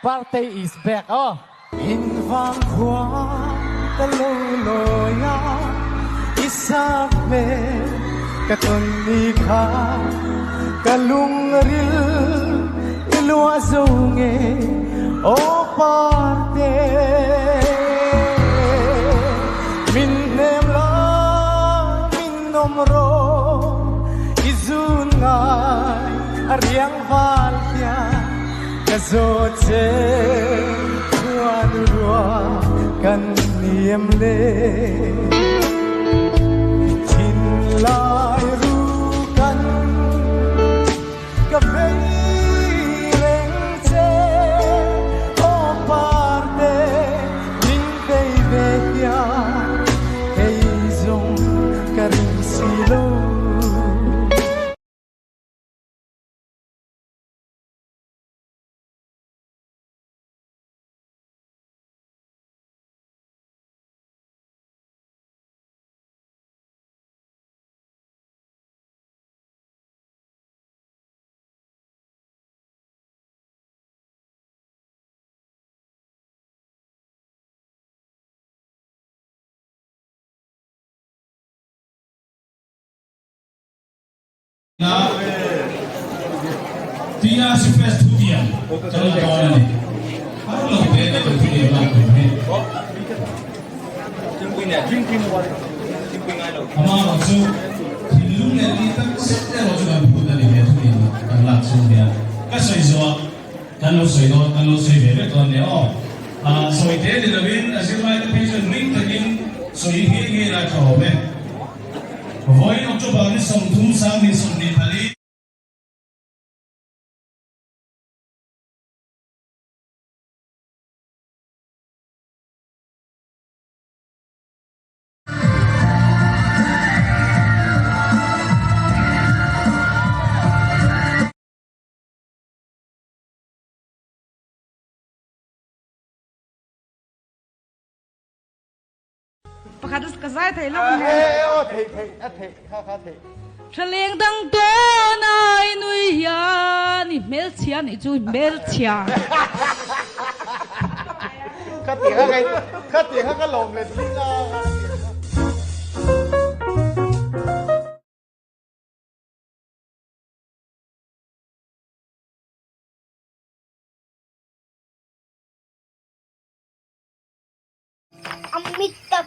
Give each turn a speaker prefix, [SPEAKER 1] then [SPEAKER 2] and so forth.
[SPEAKER 1] Partei is back aw. In vang khua ka lo lawi a, i sak hmel ka tawn ni kha, ka lungril i luah zo nge aw Parte. Min hnem la min awm rawh, i zun ngai a riang val hian. Ka zawt che chuan ruah kan niam le Thinlai ru kan ka vei reng che Aw parte min vei ve hian kei zawng ka ring si lo.
[SPEAKER 2] TRC Fest thutiam kan la dawn a ni. Har lo te na kan thutiam lak tur hi. Amaherawh chu thinlung leh tih tak zet erawh chu kan phut a ni he thutiam kan lak chhung hian. Ka sawi zawh kan lo sawi dawn kan lo sawi ve vek dawn nia aw. Sawi te ni lovin a zirlaite phei chuan ring takin sawi nghe nghe la tha awm e. Vawiin October ni 30 2024.
[SPEAKER 3] Pakhat ka zai thei lo ne.
[SPEAKER 4] Aw thei thei a thei kha kha thei.
[SPEAKER 3] Thaleng dang tawn ai nui hian i hmelchhia nih chu i hmelchhia.
[SPEAKER 4] Kha ti kha kai kha ti kha ka lawm let ling a.
[SPEAKER 5] Amit ta.